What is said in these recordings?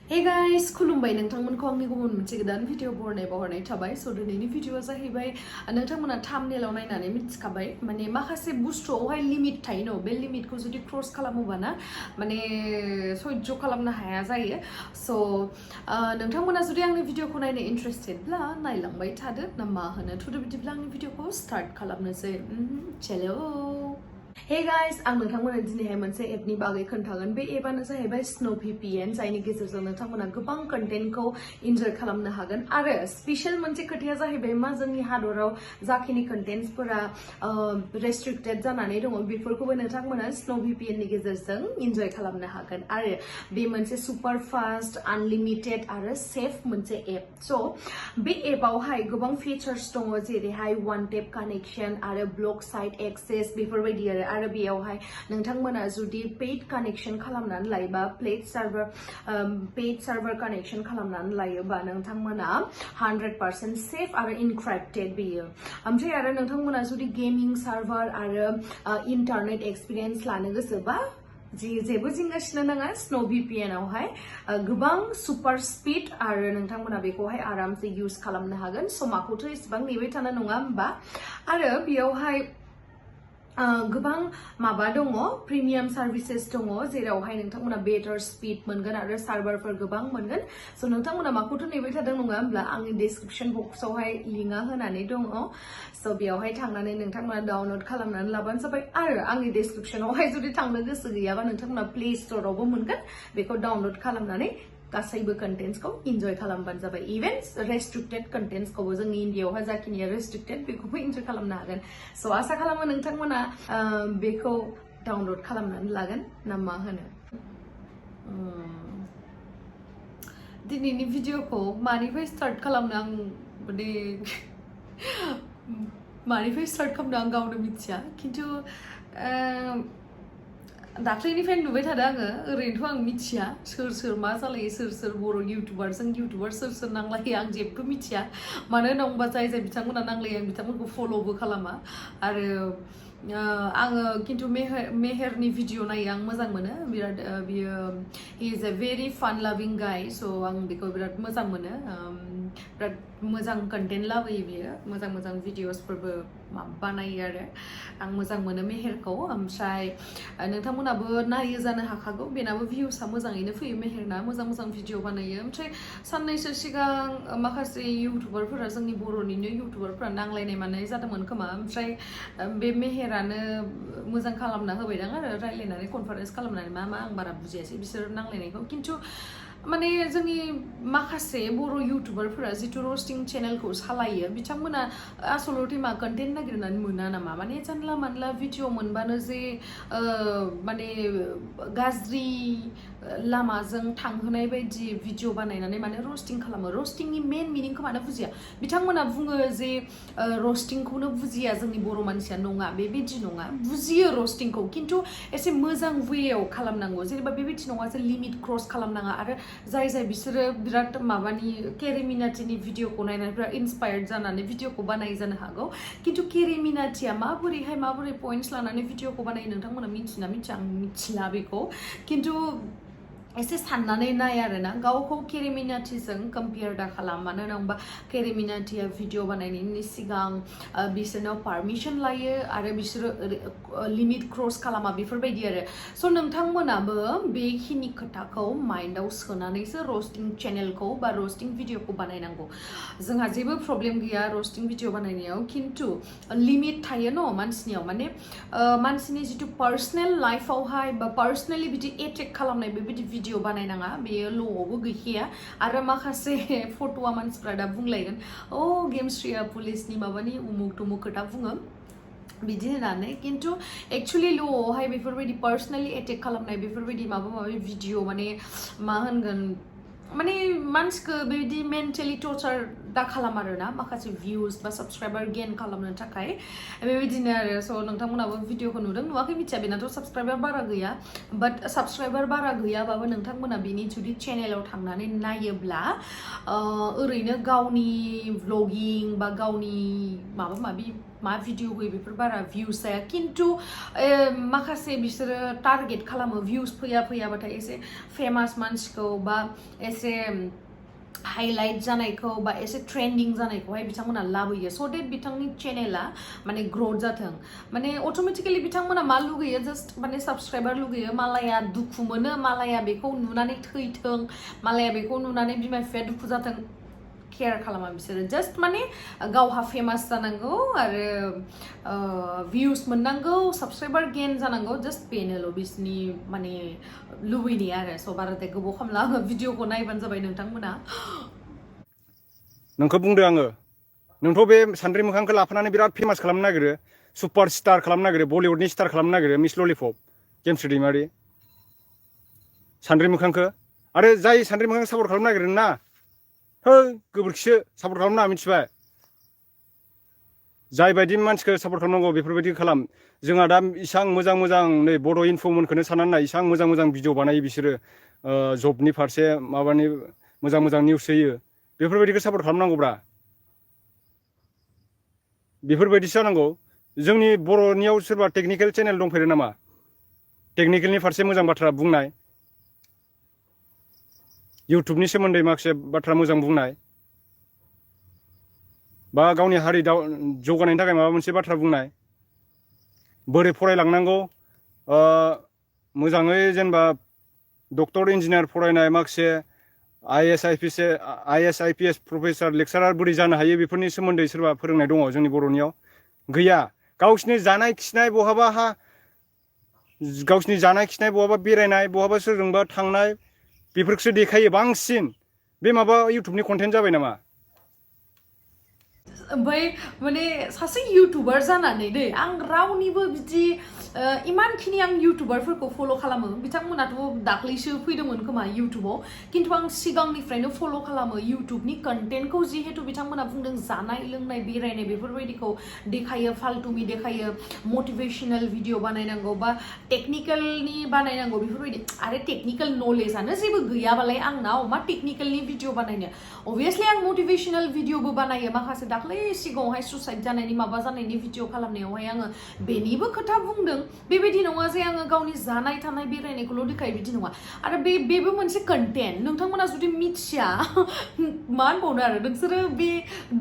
Hey guys, खुलुमबाय नोंथांमोनखौ आंनि गुबुन मोनसे गोदान भिडिअ बरनाय थाबाय स' दिनैनि भिडिअआ जाहैबाय नोंथांमोना थाम्बनेलाव नायनानै मिथिखाबाय माने माखासे बुस्थुआवहाय लिमिट थायो न' बे लिमिटखौ जुदि क्रस खालामोबाना माने सह्य खालामनो हाया जायो स' नोंथांमोना जुदि आंनि भिडिअखौ नायनो इन्ट्रेस्टेडब्ला नायलांबाय थादो ना मा होनो थुदो बिदिब्ला आंनि भिडिअखौ स्टार्ट खालामनोसै चलो Hey guys, आं नोंथांमोननो दिनैहाय मोनसे एपनि बागै खोन्थागोन बे एपआनो जाहैबाय स्नो VPN जायनि गेजेरजों नोंथांमोना गोबां कन्टेन्टखौ इन्जय खालामनो हागोन आरो स्पेशल मोनसे खोथाया जाहैबाय मा जोंनि हादराव जाखिनि कन्टेन्टसफोरा रेस्ट्रिक्टेड जानानै दङ बेफोरखौबो नोंथांमोना स्नो VPN नि गेजेरजों इन्जय खालामनो हागोन आरो बे मोनसे सुपार फास्ट आनलिमिटेड आरो सेफ मोनसे एप स' बे एपआवहाय गोबां फिचार्स दङ जेरैहाय वान टेप कानेक्शन आरो ब्लक साइट एक्सेस बेफोरबायदि आरो बेयावहाय नोंथांमोना जुदि पेड कानेक्शन खालामनानै लायोबा पेड सार्भार कानेक्शन खालामनानै लायोबा नोंथांमोना 100% सेफ आरो इनक्रिप्टेड बेयो ओमफ्राय आरो नोंथांमोना जुदि गेमिं सार्भार आरो इन्टारनेट एक्सपिरियेन्स लानो गोसोबा जेबो जिंगासिनो नाङा स्नो VPN आवहाय गोबां सुपार स्पिड आरो नोंथांमोना बेखौहाय आरामसे इउज खालामनो हागोन स' माखौथ' एसेबां नेबाय थानो नङा होमबा आरो बेयावहाय गोबां माबा दङ प्रिमियाम सार्भिसेस दङ जेरावहाय नोंथांमोना बेटार स्पिड मोनगोन आरो सार्भारफोर गोबां मोनगोन स' नोंथांमोना माखौथ' नेबाय थादों नङा होमब्ला आंनि डिसक्रिपशन बक्सआवहाय लिंकआ होनानै दङ स' बेयावहाय थांनानै नोंथांमोना डाउनलड खालामनानै लाबानो जाबाय आरो आंनि डिसक्रिपशनावहाय जुदि थांनो गोसो गैयाबा नोंथांमोना प्ले स्ट'रावबो मोनगोन बेखौ डाउनलड खालामनानै गासैबो कन्टेन्ट्सखौ इन्जय खालामबानो जाबाय इभेन रेस्ट्रिक्टेड कन्टेन्ट्सखौबो जोंनि इन्डियाआवहाय जाखिनिया रेस्ट्रिक्टेड बेखौबो इन्जय खालामनो हागोन स' आसा खालामो नोंथांमोना बेखौ डाउनलड खालामनानै लागोन ना मा होनो दिनैनि भिडिअखौ मानिफ्राय स्टार्ट खालामनो आं माने मानिफ्राय स्टार्ट खालामनो आं गावनो मिथिया खिन्थु दाख्लैनिफ्रायनो नुबाय थादों आङो ओरैनोथ' आं मिथिया सोर मा जालायो सोर बर' इउटुबारजों इउटुबार सोर नांलायो आं जेबो मिथिया मानो होनोबा जाय बिथांमोना नांलायो आं बिथांमोनखौ फल'बो खालामा आरो आङो खिन्थु मेहेरनि भिडिअ नायो आं मोजां मोनो बिराद बियो हि इज ए भेरि फान लाभिं गाय स' आं बेखौ बिराद मोजां मोनो बिराद मोजां कन्टेन्ट लाबोयो बियो मोजां भिडिअसफोरबो बानायो आरो आं मोजां मोनो मेहेरखौ ओमफ्राय नोंथांमोनाबो नायो जानो हाखागौ बेनाबो भिउसआ मोजाङैनो फैयो मेहेरना मोजां भिडिअ बानायो ओमफ्राय साननैसो सिगां माखासे इउटुबारफोरा जोंनि बर'निनो इउटुबारफोरा नांलायनाय मानाय जादोंमोन खोमा ओमफ्राय बे मेहेरानो मोजां खालामना होबायदां आरो रायलायनानै कनफारेन्स खालामनानै मा आं बारा बुजियासै बिसोर नांलायनायखौ खिन्थु माने जोंनि माखासे बर' इउटुबारफोरा जिथु रस्टिं चेनेलखौ सालायो बिथांमोना आसलथे मा कन्टेन्ट नागिरनानै मोना नामा माने जानला मानला भिडिअ मोनबानो जे माने गाज्रि लामाजों थांहोनाय बायदि भिडिअ बानायनानै माने रस्टिं खालामो रस्टिंनि मेन मिनिंखौ मानो बुजिया बिथांमोना बुङो जे रस्टिंखौनो बुजिया जोंनि बर' मानसिया नङा बेबायदि नङा बुजियो रस्टिंखौ खिन्थु एसे मोजां वेयाव खालामनांगौ जेनेबा बेबायदि नङा जे लिमिट क्रस खालामनाङा आरो जाय बिसोरो बिराद माबानि केरि मिनाटिनि भिडिअखौ नायनानै बिराद इन्सपायार्ड जानानै भिडिअखौ बानाय जानो हागौ खिन्थु केरि मिनाटिया माबोरै पइन्ट्स लानानै भिडिअखौ बानायो नोंथांमोना मिथिना मिथिया आं मिथिला बेखौ खिन्थु एसे साननानै नाय आरोना गावखौ केरि मिनाटिजों कम्पेयार दा खालाम मानो होनोबा केरि मिनाटिया भिडिअ बानायनायनि सिगां बिसोरनाव पारमिसन लायो आरो बिसोरो लिमिट क्रस खालामा बेफोरबायदि आरो स' नोंथांमोनाबो बेखिनि खोथाखौ माइन्डआव सोनानैसो रस्टिं चेनेलखौ बा रस्टिं भिडिअखौ बानायनांगौ जोंहा जेबो प्रब्लेम गैया रस्टिं भिडिअ बानायनायाव खिन्थु लिमिट थायो न' मानसिनियाव माने मानसिनि जिथु पार्सनेल लाइफआवहाय बा पार्सनेलि बिदि एटेक खालामनाय बेबायदि भिडिअ बानायनाङा बेयो ल'आवबो गैखाया आरो माखासे फट'आ मानसिफ्रा दा बुंलायगोन गेमस्रिया पुलिसनि माबानि उमुक तुमुक खोथा बुङो बिदि होनानै खिन्थु एक्सुवेलि ल'आवहाय बेफोरबायदि पार्सनेलि एटेक खालामनाय बेफोरबायदि माबा भिडिअ माने मा होनगोन माने मानसिखौ बेबायदि मेन्टेलि टर्चार दा खालाम आरोना माखासे भिउस बा साबस्क्राइबार गेन खालामनो थाखाय बेबायदिनो आरो स' नोंथांमोनाबो भिडिअखौ नुदों नुवाखै मिथिया बेनाथ' साबस्क्राइबार बारा गैया बाट साबस्क्राइबार बारा गैयाबाबो नोंथांमोना बेनि जुदि चेनेलाव थांनानै नायोब्ला ओरैनो गावनि भ्लगिं बा गावनि माबा माबि मा भिडिअ होयो बेफोर बारा भिउस जाया खिन्थु माखासे बिसोरो टारगेट खालामो भिउस फैयाबाथाय एसे फेमास मानसिखौ बा एसे हाइलाइट जानायखौ बा एसे ट्रेन्डिं जानायखौहाय बिथांमोना लाबोयो स' देट बिथांनि चेनेला माने ग्रथ जाथों माने अट'मेटिकेलि बिथांमोना मा लुगैयो जास्ट माने साबस्क्राइबार लुगैयो मालाया दुखु मोनो मालाया बेखौ नुनानै थैथों मालाया बेखौ नुनानै बिमा बिफाया दुखु जाथों केयार खालामा बिसोरो जास्ट माने गावहा फेमास जानांगौ आरो भिउस मोननांगौ साबस्क्राइबार गेन जानांगौ जास्ट बेनोल' बिसोरनि माने लुबैनाय आरो स' बाराद्राय गोबाव खालामला आङो भिडिअखौ नायबानो जाबाय नोंथांमोना नोंखौ बुंदो आङो नोंथ' बे सान्द्रि मोखांखौ लाफानानै बिराद फेमास खालामनो नागिरो सुपार स्टार खालामनो नागिरो बलिउडनि स्टार खालामनो नागिरो मिस ललिपप गेमस्रि दैमारि सान्द्रि मोखांखौ आरो जाय सान्द्रि मोखां सापर्ट खालामनो नागिरो ना है गोबोरखिसो सापर्ट खालामना मिथिबाय जाय बायदि मानसिखौ सापर्ट खालामनांगौ बेफोरबायदि खालाम जोंहा दा इसां मोजां नै बड' इनफ'मोनखौनो साननानै नाय इसां मोजां भिडिअ बानायो बिसोरो जबनि फारसे माबानि मोजां निउस होयो बेफोरबायदिखौ सापर्ट खालामनांगौब्रा बेफोरबायदिसो जानांगौ जोंनि बर'नियाव सोरबा टेकनिकेल चेनेल दंफेरो नामा टेकनिकेलनि फारसे मोजां बाथ्रा बुंनाय इउटुबनि सोमोन्दै माखासे बाथ्रा मोजां बुंनाय बा गावनि हारि जौगानायनि थाखाय माबा मोनसे बाथ्रा बुंनाय बोरै फरायलांनांगौ मोजाङै जेनेबा डक्टर इन्जिनियार फरायनाय माखासे आइएस आइपिएस प्रफेसार लेक्सारार बोरै जानो हायो बेफोरनि सोमोन्दै सोरबा फोरोंनाय दङ जोंनि बर'नियाव गैया गावसिनि जानाय खिनाय बहाबा गावसिनि जानाय खिनाय बहाबा बेरायनाय बहाबा सोरजोंबा थांनाय बेफोरखौसो देखायो बांसिन बे माबा इउटुबनि कन्टेन्ट जाबाय नामा ओमफ्राय माने सासे इउटुबार जानानै दै आं रावनिबो बिदि इमानखिनि आं इउटुबारफोरखौ फल' खालामो बिथांमोनाथ' दाख्लैसो फैदोंमोन खोमा इउटुबाव खिन्थु आं सिगांनिफ्रायनो फल' खालामो इउटुबनि कन्टेन्टखौ जिहेतु बिथांमोना बुंदों जानाय लोंनाय बेरायनाय बेफोरबायदिखौ देखायो फाल्तुनि देखायो मटिभेशनेल भिडिअ बानायनांगौ बा टेकनिकेलनि बानायनांगौ बेफोरबायदि आरो टेकनिकेल नलेजआनो जेबो गैयाबालाय आंनाव मा टेकनिकेलनि भिडिअ बानायनो अभियासलि आं मटिभेशनेल भिडिअबो बानायो माखासे दाख्लै सिगाङावहाय सुसाइड जानायनि माबा जानायनि भिडिअ खालामनायावहाय आङो बेनिबो खोथा बुंदों बेबायदि नङा जे आङो गावनि जानाय थानाय बेरायनायखौल' देखायो बिदि नङा आरो बेबो मोनसे कन्टेन्ट नोंथांमोना जुदि मिथिया मा होनबावनो आरो नोंसोरो बे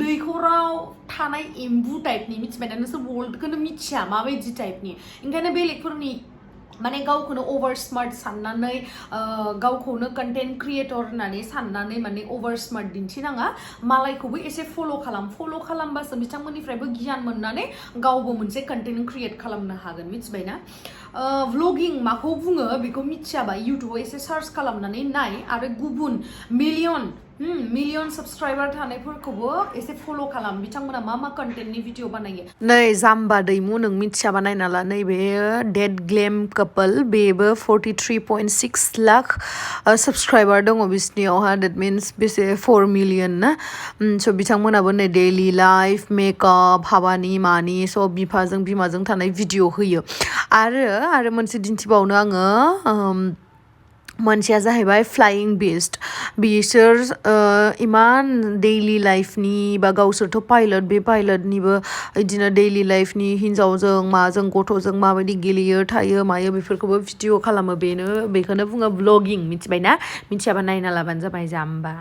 दैखराव थानाय एम्बु टाइपनि मिथिबाय ना नोंसोर वर्ल्डखौनो मिथिया माबायदि टाइपनि ओंखायनो बेलेगफोरनि माने गावखौनो अभार स्मार्ट साननानै गावखौनो कन्टेन्ट क्रिएटर होननानै साननानै माने अभार स्मार्ट दिन्थिनाङा मालायखौबो एसे फल' खालामबासो बिथांमोननिफ्रायबो गियान मोननानै गावबो मोनसे कन्टेन्ट क्रिएट खालामनो हागोन मिथिबाय ना व्लगिं माखौ बुङो बेखौ मिथियाबा इउटुबाव एसे सार्च खालामनानै नाय आरो गुबुन मिलियन साबस्क्राइबार थानायफोरखौबो एसे फल' खालाम बिथांमोना मा कन्टेन्टनि भिडिअ बानायो नै जाम्बा दैमु नों मिथियाबा नायना ला नैबे डेड ग्लेम कापोल बेबो 43.6 लाख साबस्क्राइबार दङ बिसनियावहा डेट मिन्स बेसे 4 मिलियन ना स' बिथांमोनाबो नै डेइलि लाइफ मेकआप हाबानि मानि स' बिफाजों बिमाजों थानाय भिडिअ होयो आरो मोनसे दिन्थिबावनो आङो मोनसेया जाहैबाय फ्लाइंग बिस्ट बिसोर इमान डेइलि लाइफनि बा गावसोरथ' पाइलट बे पाइलटनिबो बिदिनो डेइलि लाइफनि हिन्जावजों माजों गथ'जों माबायदि गेलेयो थायो मायो बेफोरखौबो भिडिअ खालामो बेखौनो बुङो व्लगिं मिथिबाय ना मिथियाबा नायना लाबानो जाबाय जाम्बा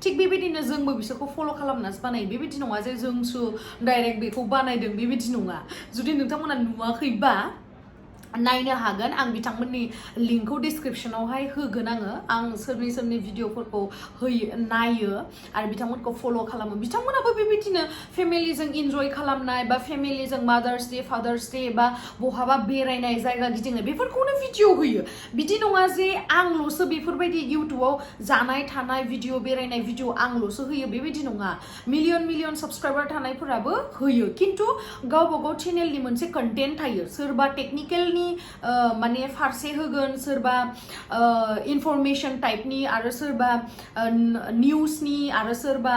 थिग बेबायदिनो जोंबो बिसोरखौ फल' खालामनासो बानायो बेबायदि नङा जे जोंसो डाइरेक्ट बेखौ बानायदों बेबायदि नङा जुदि नोंथांमोना नुवाखैबा नायनो हागोन आं बिथांमोननि लिंकखौ डिसक्रिपसनावहाय होगोन आं सोरनि भिडिअफोरखौ नायो आरो बिथांमोनखौ फल' खालामो बिथांमोनाबो बेबायदिनो फेमिलिजों इन्जय खालामनाय बा फेमिलिजों मादार्स डे फादार्स डे बा बहाबा बेरायनाय जायगा गिदिंनाय बेफोरखौनो भिडिअ होयो बिदि नङा जे आंल'सो बेफोरबायदि इउटुबाव जानाय थानाय भिडिअ बेरायनाय भिडिअ आंल'सो होयो बेबायदि नङा मिलियन साबस्क्राइबार थानायफोराबो होयो खिन्थु गावबा गाव चेनेलनि मोनसे कन्टेन्ट थायो सोरबा टेकनिकेलनि माने फारसे होगोन सोरबा इनफरमेशन टाइपनि आरो सोरबा निउसनि आरो सोरबा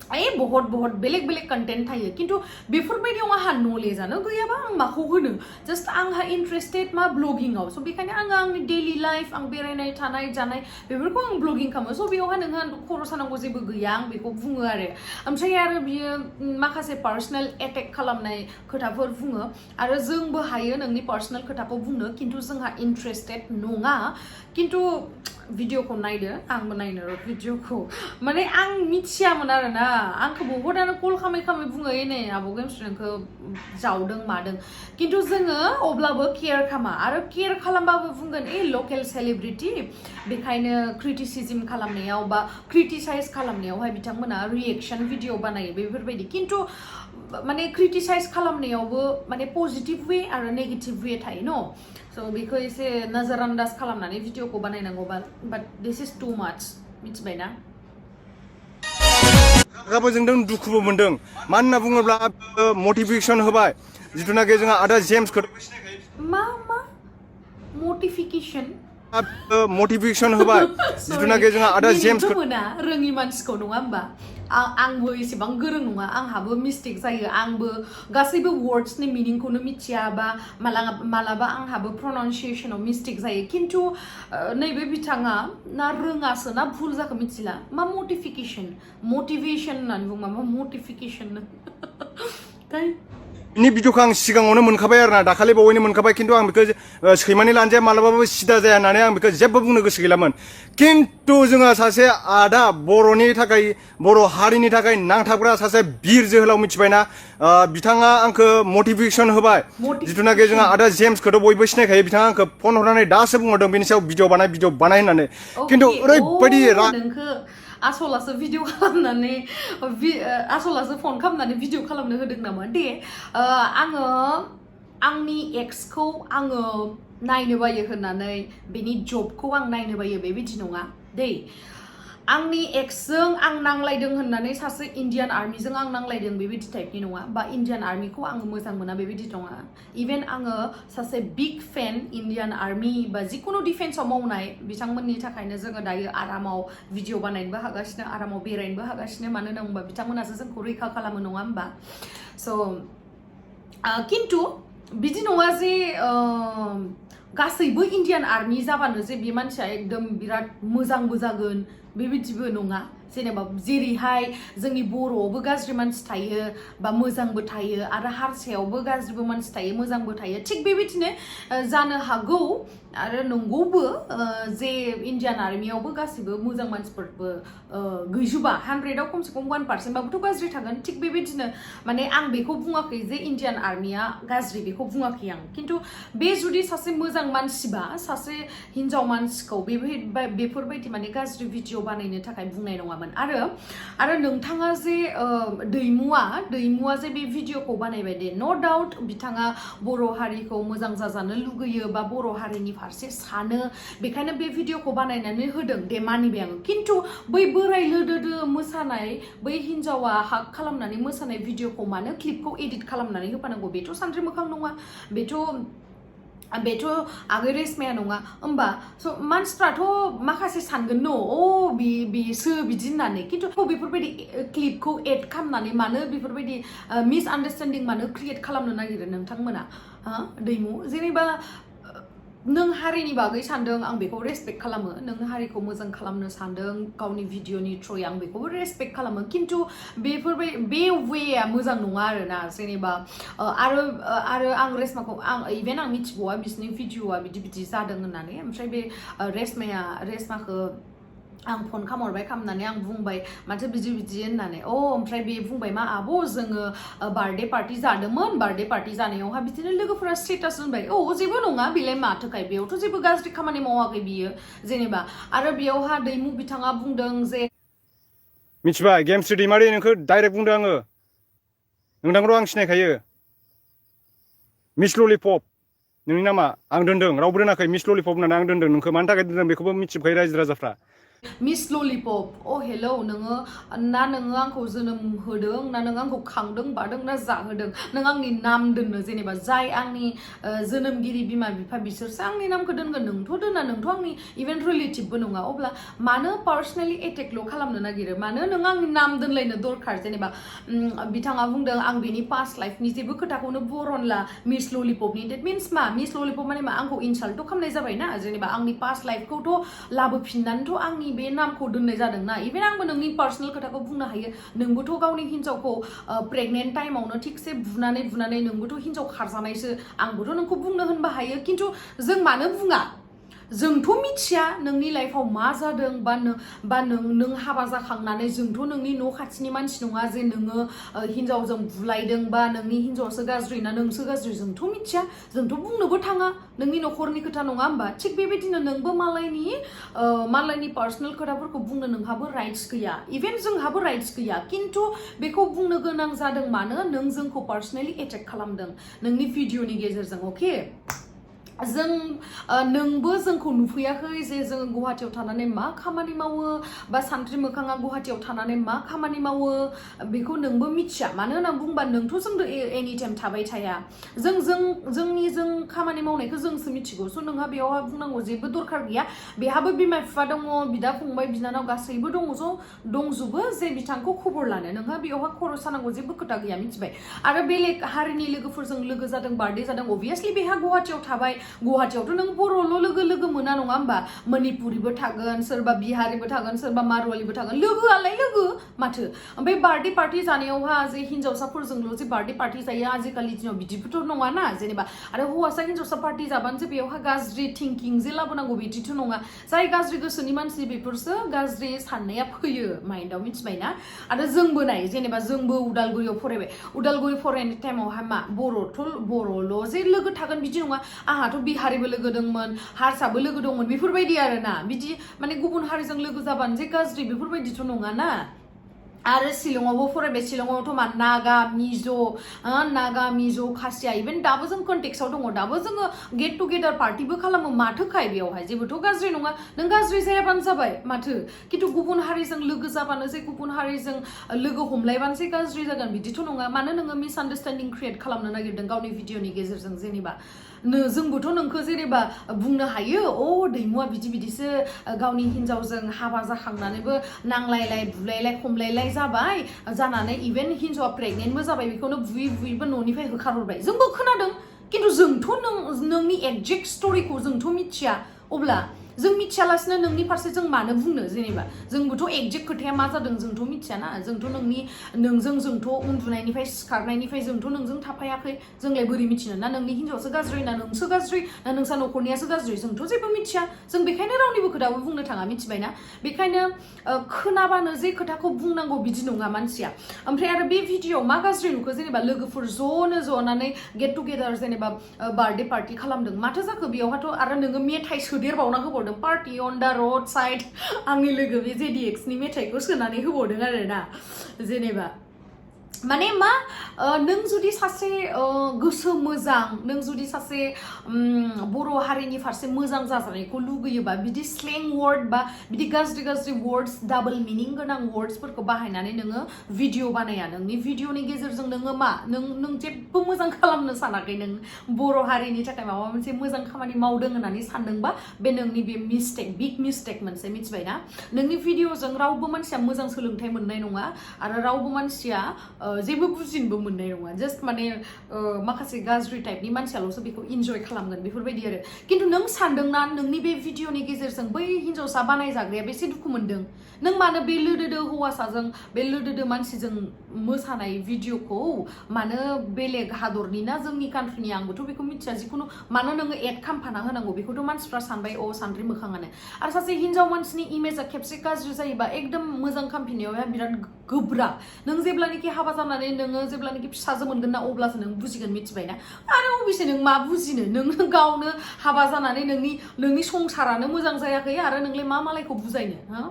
बहुत बेलेग बेलेग कन्टेन्ट थायो खिन्थु बेफोरबायदियाव आंहा नलेजानो गैयाबा आं माखौ होनो जास्ट आंहा इन्ट्रेस्टेड मा ब्लगिंआव स' बेखायनो आङो आंनि डेइलि लाइफ आं बेरायनाय थानाय जानाय बेफोरखौ आं ब्लगिं खालामो स' बेयावहा नोंहा खर' सानांगौ जेबो गैया आं बेखौ बुङो ओमफ्राय आरो बियो माखासे पार्सनेल एटेक खालामनाय खोथाफोर बुङो आरो जोंबो हायो नोंनि पार्सनेल खोथाखौ बुंनो खिन्थु जोंहा इन्ट्रेस्टेड नङा खिन्थु भिडिअखौ नायदो आंबो नायनो र' भिडिअखौ माने आं मिथियामोन आरोना आंखौ बहुतानो कल खालामै बुङो नै आब' गेमस्रि नोंखौ जावदों मादों खिन्थु जोङो अब्लाबो केयार खालामा आरो केयार खालामबाबो बुंगोन लकेल सेलिब्रिटि बेखायनो क्रिटिसिजम खालामनायाव बा क्रिटिसाइज खालामनायावहाय बिथांमोना रिएक्शन भिडिअ बानायो बेफोरबायदि खिन्थु माने क्रिटिसाइज खालामनायावबो माने पजिटिभ वे आरो नेगेटिभ वे थायो न' स' बेखौ एसे नजर आन्दाज खालामनानै भिडिअखौ बानायनांगौ बाट दिस इज टु माच मिथिबायना रागाबो जोंदों दुखुबो मोनदों मानो होनना बुङोब्ला मटिभेसन होबाय जिथुनाखि जोंहा आदा जेम्सखौ मा मटिफिकेसन मटिभेसन होबाय जिथुनाखि जोंहा आदा जेम्सखौ मोना रोङि मानसिखौ नङा होमबा आंबो एसेबां गोरों नङा आंहाबो मिस्टेक जायो आंबो गासैबो वर्ड्सनि मिनिंखौनो मिथिया बा मालाबा आंहाबो प्रनाउन्सिएसनाव मिस्टेक जायो खिन्थु नैबे बिथाङा ना रोङासो ना भुल जाखो मिथिला मा मटिभेसन होननानै बुङो मा मटिफिकेसन नि भिडिअखौ आं सिगाङावनो मोनखाबाय आरोना दाखालि बावैनो मोनखाबाय खिन्थु आं बेखौ सैमानि लानजाया मालाबाबो सिदा जाया होननानै आं बेखौ जेबो बुंनो गोसो गैलामोन खिन्थु जोंहा सासे आदा बर'नि थाखाय बर' हारिनि थाखाय नांथाबग्रा सासे बिर जोहोलाव मिथिबायना बिथाङा आंखौ मटिभेसन होबाय जिथुनाखि जोंहा आदा जेम्सखौथ' बयबो सिनायखायो बिथाङा आंखौ फन हरनानै दासो बुंहरदों बेनि सायाव भिडिअ बानाय होननानै खिन्थु ओरैबायदि आसलासो भिडिअ खालामनानै आसलासो फन खालामनानै भिडिअ खालामनो होदों नामा दे आङो आंनि एक्सखौ आङो नायनो बायो होननानै बेनि जबखौ आं नायनो बायो बेबायदि नङा दै आंनि एक्सजों आं नांलायदों होननानै सासे इण्डियान आर्मिजों आं नांलायदों बेबायदि टाइपनि नङा बा इण्डियान आर्मिखौ आङो मोजां मोना बेबायदि नङा इभेन आङो सासे बिग फेन इण्डियान आर्मि बा जिखुनु डिफेन्सआव मावनाय बिथांमोननि थाखायनो जोङो दायो आरामाव भिडिअ बानायनोबो हागासिनो आरामाव बेरायनोबो हागासिनो मानो होनोबा बिथांमोनासो जोंखौ रैखा खालामो नङा होमबा स' खिन्थु बिदि नङा जे गासैबो इण्डियान आर्मि जाबानो जे बे मानसिया एकदम बिराद मोजांबो जागोन बेबायदिबो नङा जेनेबा जेरैहाय जोंनि बर'आवबो गाज्रि मानसि थायो बा मोजांबो थायो आरो हारसायावबो गाज्रिबो मानसि थायो मोजांबो थायो थिग बेबायदिनो जानो हागौ आरो नंगौबो जे इण्डियान आर्मियावबो गासिबो मोजां मानसिफोरबो गैजोबा 100आव खमसे खम 1% बाबोथ' गाज्रि थागोन थिग बेबायदिनो माने आं बेखौ बुङाखै जे इण्डियान आर्मिया गाज्रि बेखौ बुङाखै आं खिन्थु बे जुदि सासे मोजां मानसिबा सासे हिन्जाव मानसिखौ बेफोरबायदि माने गाज्रि भिडिअ बानायनो थाखाय बुंनाय नङामोन आरो नोंथाङा जे दैमुआ जे बे भिडिअखौ बानायबाय दे न' डाउट बिथाङा बर' हारिखौ मोजां जाजानो लुगैयो बा बर' हारिनि फारसे सानो बेखायनो बे भिडिअखौ बानायनानै होदों दे मानिबाय आङो खिन्थु बै बोराय लोदोदो मोसानाय बै हिन्जावा हाक खालामनानै मोसानाय भिडिअखौ मानो क्लिपखौ एडिट खालामनानै होफानांगौ बेथ' सानद्रि मोखां नङा बेथ' आगै रेसमाया नङा होमबा स' मानसिफ्राथ' माखासे सानगोन न' बेसो बिदि होननानै खिन्थु बेफोरबायदि क्लिपखौ एड खालामनानै मानो बेफोरबायदि मिसआन्डारस्टेन्डिं मानो क्रिएट खालामनो नागिरो नोंथांमोना दैमु जेनेबा नों हारिनि बागै सानदों आं बेखौ रेसपेक्ट खालामो नों हारिखौ मोजां खालामनो सानदों गावनि भिडिअनि थ्रुयै आं बेखौबो रेसपेक्ट खालामो खिन्थु बेफोरबायदि बे वेया मोजां नङा आरोना जेनेबा आरो आं रेसमाखौ इभेन आं मिथिबावा बिसोरनि भिडिअआ बिदि जादों होननानै ओमफ्राय बे रेसमाखौ आं फन खालामहरबाय खालामनानै आं बुंबाय माथो बिदि होननानै ओमफ्राय बे बुंबाय मा आब' जोङो बार्थडे पार्टि जादोंमोन बार्थडे पार्टि जानायावहा बिदिनो लोगोफोरा स्टेटास होनबाय जेबो नङा बेलाय माथोखाय बेयावथ' जेबो गाज्रि खामानि मावाखै बियो जेनेबा आरो बेयावहा दैमु बिथाङा बुंदों जे मिथिबाय गेमस्रि दैमारि नोंखौ डाइरेक्ट बुंदों आङो नोंथांखौ आं सिनायखायो मिस ललिपप नोंनि नामा आं दोनदों रावबो दोनाखै मिस ललिपप होननानै आं दोनदों नोंखौ मानि थाखाय दोनदों बेखौबो मिथिजोबखायो रायजो राजाफ्रा मिस ललिपप हेलौ नोङो ना नोङो आंखौ जोनोम होदों ना नों आंखौ खांदों बादों ना जाहोदों नों आंनि नाम दोननो जेनेबा जाय आंनि जोनोमगिरि बिमा बिफा बिसोरसो आंनि नामखौ दोनगोन नोंथ' दोना नोंथ' आंनि इभेन रिलेटिभबो नङा अब्ला मानो पार्सनेलि एटेकल' खालामनो नागिरो मानो नों आंनि नाम दोनलायनो दरखार जेनेबा बिथाङा बुंदों आं बेनि पास्ट लाइफनि जेबो खोथाखौनो बरनला मिस ललिपपनि डेट मिन्स मा मिस ललिपप माने मा आंखौ इनसाल्टथ' खालामनाय जाबायना जेनेबा आंनि पास्ट लाइफखौथ' लाबोफिननानैथ' आंनि बे नामखौ दोननाय जादों ना इभेन आंबो नोंनि पार्सनेल खोथाखौ बुंनो हायो नोंबोथ' गावनि हिन्जावखौ प्रेगनेन्ट टाइमावनो थिगसे बुनानै नोंबोथ' हिन्जाव खारजानायसो आंबोथ' नोंखौ बुंनो होनबा हायो खिन्थु जों मानो बुङा जोंथ' मिथिया नोंनि लाइफआव मा जादों बा नों हाबा जाखांनानै जोंथ' नोंनि न' खाथिनि मानसि नङा जे नोङो हिन्जावजों बुलायदों बा नोंनि हिन्जावासो गाज्रि ना नोंसो गाज्रि जोंथ' मिथिया जोंथ' बुंनोबो थाङा नोंनि न'खरनि खोथा नङा होमबा थिग बेबायदिनो नोंबो मालायनि पार्सनेल खोथाफोरखौ बुंनो नोंहाबो राइट्स गैया इभेन जोंहाबो राइट्स गैया खिन्थु बेखौ बुंनो गोनां जादों मानो नों जोंखौ पार्सनेलि एटेक खालामदों नोंनि भिडिअनि गेजेरजों अके नोंबो जोंखौ नुफैयाखै जे जों गुवाहाटियाव थानानै मा खामानि मावो बा सानथ्रि मोखाङा गुवाहाटियाव थानानै मा खामानि मावो बेखौ नोंबो मिथिया मानो होनना बुंबा नोंथ' जोंनो एनि टाइम थाबाय थाया जों खामानि मावनायखौ जोंसो मिथिगौ स' नोंहा बेयावहा बुंनांगौ जेबो दरखार गैया बेहाबो बिमा बिफा दङ बिदा फंबाय बिनानाव गासैबो दंजोबो जे बिथांखौ खबर लानो नोंहा बेयावहा खर' सानांगौ जेबो खोथा गैया मिथिबाय आरो बेलेग हारिनि लोगोफोरजों लोगो जादों बार्थडे जादों अभियासलि बेहा गुवाहाटियाव थाबाय गुवाहाटियावथ' नों बर'ल' लोगो मोना नङा होमबा मणिपुरिबो थागोन सोरबा बिहारिबो थागोन सोरबा मारवालिबो थागोन लोगोआलाय लोगो माथो ओमफ्राय बार्थडे पार्टि जानायावहा जे हिन्जावसाफोरजोंल' जे बार्थडे पार्टि जायो आजिखालि दिनाव बिदिबोथ' नङाना जेनेबा आरो हौवासा हिन्जावसा पार्टि जाबानो जे बेयावहा गाज्रि थिंकिं जे लाबोनांगौ बिदिथ' नङा जाय गाज्रि गोसोनि मानसि बेफोरसो गाज्रि साननाया फैयो माइन्डआव मिथिबायना आरो जोंबो नाय जेनेबा जोंबो उदालगुरियाव फरायबाय उदालगुरि फरायनाय टाइमावहा मा बर'ल' जे लोगो थागोन बिदि नङा आंहाथ' बिहारिबो लोगो दंमोन हारसाबो लोगो दंमोन बेफोरबायदि आरोना बिदि माने गुबुन हारिजों लोगो जाबानो जे गाज्रि बेफोरबायदिथ' नङाना आरो शिलंआवबो फरायबाय शिलंआवथ' मा नागा मिज' खासिया इभेन दाबो जों कन्टेक्सआव दङ दाबो जोङो गेट टुगेदार पार्टिबो खालामो माथोखाय बेयावहाय जेबोथ' गाज्रि नङा नों गाज्रि जायाबानो जाबाय माथो खिन्थु गुबुन हारिजों लोगो जाबानो जे गुबुन हारिजों लोगो हमलायबानो जे गाज्रि जागोन बिदिथ' नङा मानो नोङो मिसआन्डारस्टेन्डिं क्रियेट खालामनो नागिरदों गावनि भिडिअनि गेजेरजों जेनेबा जोंबोथ' नोंखौ जेनेबा बुंनो हायो दैमुआ बिदिसो गावनि हिन्जावजों हाबा जाखांनानैबो नांलायलाय बुलायलाय खमलायलाय जाबाय जानानै इभेन हिन्जावा प्रेगनेन्टबो जाबाय बेखौनो बुयैबो न'निफ्राय होखारहरबाय जोंबो खोनादों खिन्थु जोंथ' नोंनि एक्जेक्ट स्ट'रिखौ जोंथ' मिथिया अब्ला जों मिथियालासिनो नोंनि फारसे जों मानो बुंनो जेनेबा जोंबोथ' एक्जेक्ट खोथाया मा जादों जोंथ' मिथियाना जोंथ' जोंथ' उन्दुनायनिफ्राय सिखारनायनिफ्राय जोंथ' नोंजों थाफायाखै जोंलाय बोरै मिथिनो ना नोंनि हिन्जावसो गाज्रि ना नोंसो गाज्रि ना नोंसा न'खरनियासो गाज्रि जोंथ' जेबो मिथिया जों बेखायनो रावनिबो खोथाबो बुंनो थाङा मिथिबायना बेखायनो खोनाबानो जे खोथाखौ बुंनांगौ बिदि नङा मानसिया ओमफ्राय आरो बे भिडिअ'आव मा गाज्रि नुखो जेनेबा लोगोफोर ज'नानै गेट टुगेदार जेनेबा बार्थडे पार्टि खालामदों माथो जाखो बेयावहाथ' आरो नोङो मेथाइ सोदेरबावना होबावदों party on the road side आंनि लोगो बे जेडिएक्सनि मेथाइखौ सोनानै होबावदों आरोना जेनेबा माने मा नों जुदि सासे गोसो मोजां नों जुदि सासे बर' हारिनि फारसे मोजां जाजानायखौ लुगैयोबा बिदि स्लें वर्ड बा बिदि गाज्रि वर्ड्स डाबल मिनिं गोनां वर्ड्सफोरखौ बाहायनानै नोङो भिडिअ बानाया नोंनि भिडिअनि गेजेरजों नोङो मा नों जेबो मोजां खालामनो सानाखै नों बर' हारिनि थाखाय माबा मोनसे मोजां खामानि मावदों होननानै सानदोंबा बे नोंनि बे बिग मिस्टेक मोनसे मिथिबायना नोंनि भिडिअजों रावबो मानसिया मोजां सोलोंथाइ मोननाय नङा आरो रावबो मानसिया जेबो बुजिनोबो मोननाय नङा जास्ट माने माखासे गाज्रि टाइपनि मानसियाल'सो बेखौ इन्जय खालामगोन बेफोरबायदि आरो खिन्थु नों सानदोंना नोंनि बे भिडिअनि गेजेरजों बै हिन्जावसा बानायजाग्राया बेसे दुखु मोनदों नों मानो बे लोदोदो हौवासाजों बे लोदोदो मानसिजों मोसानाय भिडिअखौ मानो बेलेग हादरनि ना जोंनि कान्ट्रिनि आंबोथ' बेखौ मिथिया जिखुनु मानो नोङो एड खालामफाना होनांगौ बेखौथ' मानसिफ्रा सानबाय सानद्रि मोखाङानो आरो सासे हिन्जाव मानसिनि इमेजआ खेबसे गाज्रि जायोबा एकदम मोजां खालामफिननायावहाय बिराद गोब्राब नों जेब्लानाखि हाबा जानानै नोङो जेब्लानाखि फिसाजो मोनगोन ना अब्लासो नों बुजिगोन मिथिबायना आरो अबेसे नों मा बुजिनो नों गावनो हाबा जानानै नोंनि संसारानो मोजां जायाखै आरो नोंलाय मा मालायखौ बुजायनो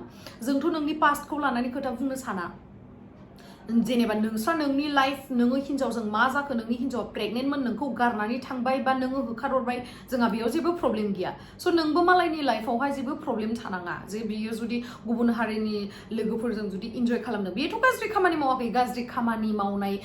जोंथ' नोंनि पास्टखौ लानानै खोथा बुंनो साना जेनेबा नोंस्रा नोंनि लाइफ नोङो हिनजावजों मा जाखो नोंनि हिनजावा प्रेगनेन्टमोन नोंखौ गारनानै थांबाय बा नोङो होखारहरबाय जोंहा बेयाव जेबो प्रब्लेम गैया स' नोंबो मालायनि लाइफआवहाय जेबो प्रब्लेम थानाङा जे बियो जुदि गुबुन हारिनि लोगोफोरजों जुदि इन्जय खालामदों बेथ' गाज्रि खामानि मावाखै गाज्रि खामानि मावनाय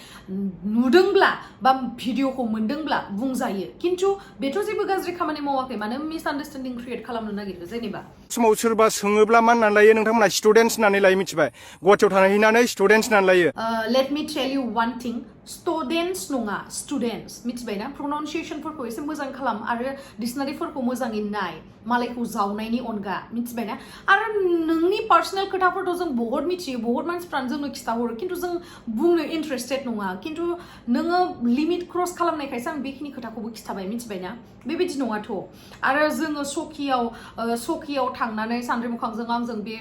नुदोंब्ला बा भिडिअखौ मोनदोंब्ला बुंजायो खिन्थु बेथ' जेबो गाज्रि खामानि मावाखै मानो मिसआन्डारस्टेन्डिं क्रिएट खालामनो नागिरदों जेनेबा समाव सोरबा सोङोब्ला मा होननानै लायो नोंथांमोना स्टुडेन्टस होननानै लायो मिथिबाय गुवाहाटियाव थाहैनानै स्टुडेन्टस होननानै लायो let me tell you one thing students नङा students मिथिबायना pronunciationफोरखौ एसे मोजां खालाम आरो डिक्सनारिफोरखौ मोजाङै नाय मालायखौ जावनायनि अनगा मिथिबायना आरो नोंनि पार्सनेल खोथाफोरखौ जों बहुत मिथियो बहुत मानसिफ्रानो जोंनो खिथाहरो खिन्थु जों बुंनो इन्टारेस्टेड नङा खिन्थु नोङो लिमिट क्रस खालामनायखायसो आं बेखिनि खोथाखौबो खिथाबाय मिथिबायना बेबायदि नङाथ' आरो जोङो सकियाव थांनानै सानद्रि मोखांजों आंजों बे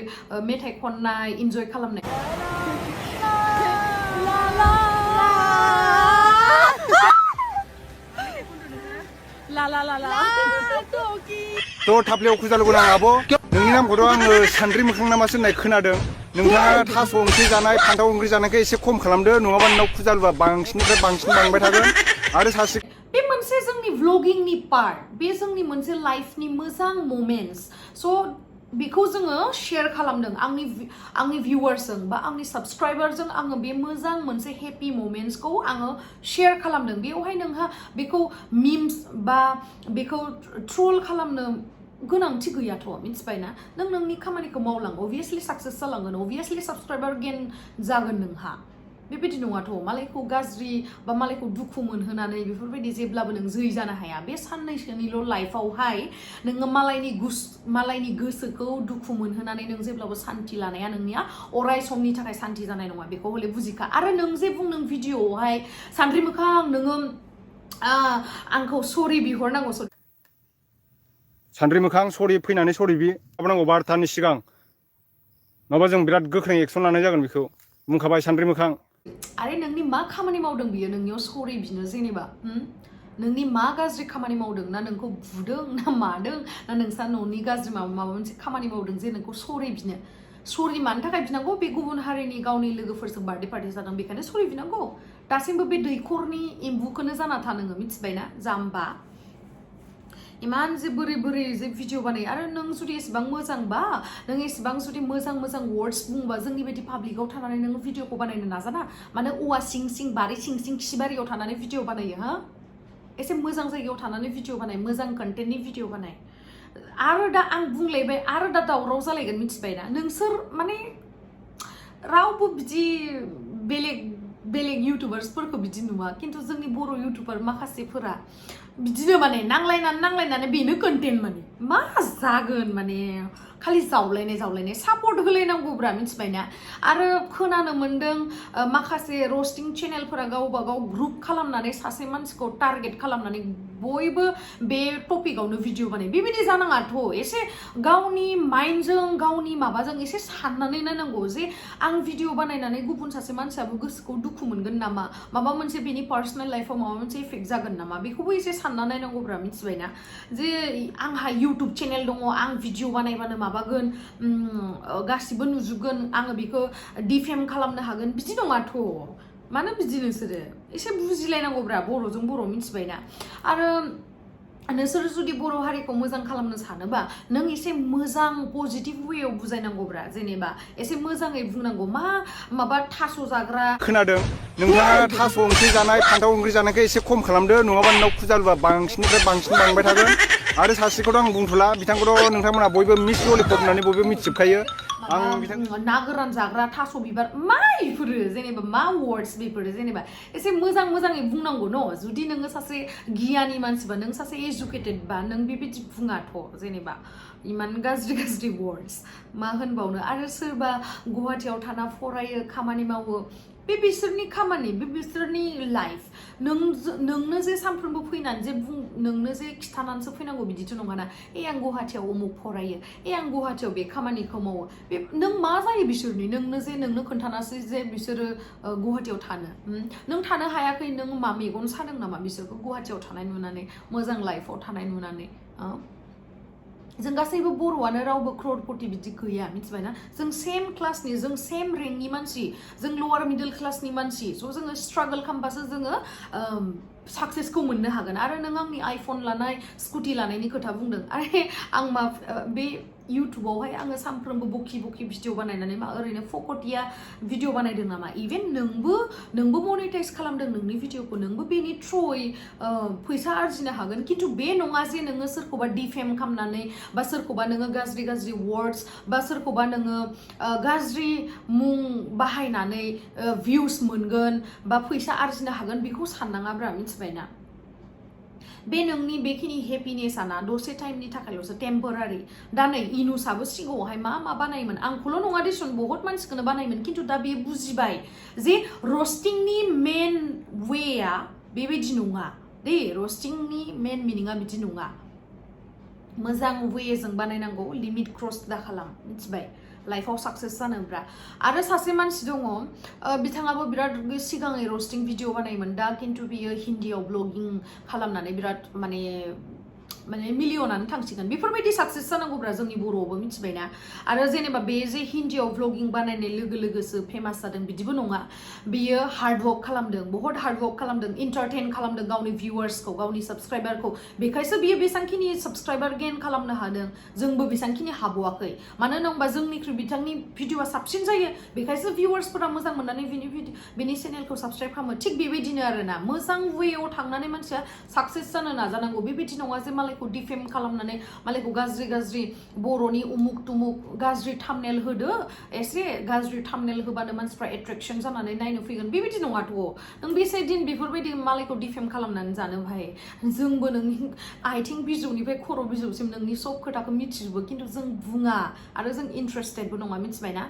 मेथाइ खननाय इन्जय खालामनाय थ' थाफ्लियाव खुजालु गोनां आब' नोंनि नामखौथ' आङो सान्द्रि मोखां नामासो होननाय खोनादों नोंथाङा थास' ओंख्रि जानाय फान्थाव ओंख्रि जानायखौ एसे खम खालामदो नङाबा नोंनाव खुजालुआ बांसिननिफ्राय बांसिन बांबाय थागोन आरो सासे बे मोनसे जोंनि व्लगिंनि पार्ट बे जोंनि मोनसे लाइफनि मोजां मोमेन्टस स' बेखौ जोङो शेयार खालामदों आंनि भिउवार्सजों बा आंनि साबस्क्राइबारजों आङो बे मोजां मोनसे हेपि मोमेन्ट्सखौ आङो शेयार खालामदों बेवहाय नोंहा बेखौ मिम्स बा बेखौ ट्रल खालामनो गोनांथि गैयाथ' मिथिबायना नों नोंनि खामानिखौ मावलां अभियासलि साक्सेस जालांगोन अभियासलि साबस्क्राइबार गेन जागोन नोंहा बेबायदि नङाथ' मालायखौ गाज्रि बा मालायखौ दुखु मोनहोनानै बेफोरबायदि जेब्लाबो नों जै जानो हाया बे साननैसोनिल' लाइफआवहाय नोङो मालायनि गोसोखौ दुखु मोनहोनानै नों जेब्लाबो सान्थि लानाया नोंनिया अराय समनि थाखाय सान्थि जानाय नङा बेखौ हले बुजिखा आरो नों जे बुंदों भिडिअआवहाय सान्द्रि मोखां नोङो आंखौ सरि बिहरनांगौ सान्द्रि मोखां सरि फैनानै सरि बिहरनांगौ 12थानि सिगां नङाबा जों बिराद गोख्रों एक्सन लानाय जागोन बेखौ बुंखाबाय सान्द्रि मोखां आरे नोंनि मा खामानि मावदों बियो नोंनियाव सरि बिनो जेनेबा नोंनि मा गाज्रि खामानि मावदों ना नोंखौ बुदों ना मादों ना नोंसा न'नि गाज्रि माबा मोनसे खामानि मावदों जे नोंखौ सरि बिनो सरि मानो थाखाय बिनांगौ बे गुबुन हारिनि गावनि लोगोफोरजों बार्थडे पार्टि जादों बेखायनो सरि बिनांगौ दासिमबो बे दैखरनि एम्बुखौनो जाना था नोङो मिथिबायना जाम्बा इमान जे बोरै जे भिडिअ बानायो आरो नों जुदि एसेबां मोजांबा नों एसेबां जुदि मोजां वर्ड्स बुंबा जोंनि बायदि पाब्लिकआव थानानै नों भिडिअखौ बानायनो नाजाना माने औवा सिं बारि सिं खिबारियाव थानानै भिडिअ बानायो हा एसे मोजां जायगायाव थानानै भिडिअ बानाय मोजां कन्टेन्टनि भिडिअ बानाय आरो दा आं बुंलायबाय आरो दा दावराव जालायगोन मिथिबायना नोंसोर माने रावबो बिदि बेलेग इउटुबार्सफोरखौ बिदि नुवा खिन्थु जोंनि बर' इउटुबार माखासेफोरा बिदिनो माने नांलायनानै बेनो कन्टेन्ट माने मा जागोन माने खालि जावलायनाय सापर्ट होलायनांगौब्रा मिथिबायना आरो खोनानो मोनदों माखासे रस्टिं चेनेलफोरा गावबा गाव ग्रुप खालामनानै सासे मानसिखौ टारगेट खालामनानै बयबो बे टपिकआवनो भिडिअ बानायो बेबायदि जानाङाथ' एसे गावनि माइन्डजों गावनि माबाजों एसे साननानै नायनांगौ जे आं भिडिअ बानायनानै गुबुन सासे मानसियाबो गोसोखौ दुखु मोनगोन नामा माबा मोनसे बेनि पार्सनेल लाइफआव माबा मोनसे इफेक्ट जागोन नामा बेखौबो एसे सानना नायनांगौब्रा मिथिबायना जे आंहा इउटुब चेनेल दङ आं भिडिअ बानायबानो माबागोन गासिबो नुजोबगोन आङो बेखौ डिफेम खालामनो हागोन बिदि नङाथ' मानो बिदि नोंसोरो एसे बुजिलायनांगौब्रा बर'जों बर' मिथिबायना आरो नोंसोर जुदि बर' हारिखौ मोजां खालामनो सानोबा नों एसे मोजां पजिटिभ वेयाव बुजायनांगौब्रा जेनेबा एसे मोजाङै बुंनांगौ माबा थास' जाग्रा खोनादों नोंथाङा थास' ओंख्रि जानाय फान्थाव ओंख्रि जानायखौ एसे खम खालामदो नङाबा नोंनाव खुजालुआ बांसिननिफ्राय बांसिन बांबाय थागोन आरो सासेखौथ' आं बुंथ'ला बिथांखौथ' नोंथांमोना बयबो मिस ललिपप होननानै बयबो मिथिजोबखायो ना गोरान जाग्रा थास' बिबार मा इफोरो जेनेबा मा वर्ड्स बेफोरो जेनेबा एसे मोजाङै बुंनांगौ न' जुदि नोङो सासे गियानि मानसिबा नों सासे एजुकेटेड बा नों बेबायदि बुङाथ' जेनेबा इमान गाज्रि वर्ड्स मा होनबावनो आरो सोरबा गुवाहाटियाव थाना फरायो खामानि मावो बे बिसोरनि खामानि बे बिसोरनि लाइफ नोंनो जे सानफ्रोमबो फैनानै जे नोंनो जे खिथानानैसो फैनांगौ बिदिथ' नङाना आं गुवाहाटियाव उमुक फरायो आं गुवाहाटियाव बे खामानिखौ मावो बे नों मा जायो बिसोरनि नोंनो खोन्थानासै जे बिसोरो गुवाहाटियाव थानो नों थानो हायाखै नों मा मेगन सादों नामा बिसोरखौ गुवाहाटियाव थानाय नुनानै मोजां लाइफआव थानाय नुनानै जों गासैबो बर'आनो रावबो क्ररपति बिदि गैया मिथिबायना जों सेम क्लासनि जों सेम रेंकनि मानसि जों लवार मिडल क्लासनि मानसि स' जोङो स्ट्रागल खालामबासो जोङो साक्सेसखौ मोननो हागोन आरो नों आंनि आइफन लानाय स्कुटि लानायनि खोथा बुंदों आरे आं मा बे इउटुबावहाय आङो सानफ्रोमबो बखि भिडिअ बानायनानै मा ओरैनो फकटिया भिडिअ बानायदों नामा इभेन नोंबो मनिटाइज खालामदों नोंनि भिडिअखौ नोंबो बेनि थ्रुयै फैसा आरजिनो हागोन खिन्थु बे नङा जे नोङो सोरखौबा डिफेम खालामनानै बा सोरखौबा नोङो गाज्रि वर्ड्स बा सोरखौबा नोङो गाज्रि मुं बाहायनानै भिउस मोनगोन बा फैसा आरजिनो हागोन बेखौ साननाङाब्रा मिथिबायना बे नोंनि बेखिनि हेपिनेसआ ना दसे टाइमनि थाखायल'सो टेम्परारि दा नै इनुसाबो सिगाङावहाय मा बानायोमोन आंखौल' नङा देसन बहुत मानसिखौनो बानायोमोन खिन्थु दा बे बुजिबाय जे रस्टिंनि मेन वेआ बेबायदि नङा दे रस्टिंनि मेन मिनिङा बिदि नङा मोजां वेजों बानायनांगौ लिमिट क्रस दा खालाम मिथिबाय लाइफआव साक्सेस जानोब्रा आरो सासे मानसि दङ बिथाङाबो बिराद सिगाङै रस्टिं भिडिअ बानायोमोन दा खिन्थु बियो हिन्दीयाव ब्लगिं खालामनानै बिराद माने मिलियनानो थांसिगोन बेफोरबायदि साक्सेस जानांगौब्रा जोंनि बर'आवबो मिथिबायना आरो जेनेबा बे जे हिन्दीयाव ब्लगिं बानायनाय लोगोसो फेमास जादों बिदिबो नङा बियो हार्डवर्क खालामदों बहुत हार्डवर्क खालामदों इन्टारटेन खालामदों गावनि भिउवार्सखौ गावनि साबस्क्राइबारखौ बेखायसो बियो बेसांखिनि साबस्क्राइबार गेन खालामनो हादों जोंबो बेसांखिनि हाबावाखै मानो होनोबा जोंनिख्रुइ बिथांनि भिडिअआ साबसिन जायो बेखायसो भिउवार्सफोरा मोजां मोननानै बिनि चेनेलखौ साबस्क्राइब खालामो थिग बेबायदिनो आरोना मोजां वेआव थांनानै मानसिया साक्सेस जानो नाजानांगौ बेबायदि नङा जे मालायखौ डिफेम खालामनानै मालायखौ गाज्रि बर'नि उमुक तुमुक गाज्रि थाम्बनेल होदो एसे गाज्रि थाम्बनेल होबानो मानसिफ्रा एट्रेक्शन जानानै नायनो फैगोन बेबायदि नङाथ' नों बेसे दिन बेफोरबायदि मालायखौ डिफेम खालामनानै जानो भाय जोंबो नोंनि आथिं बिजौनिफ्राय खर' बिजौसिम नोंनि सब खोथाखौ मिथिजोबो खिन्थु जों बुङा आरो जों इन्टारेस्टेडबो नङा मिथिबायना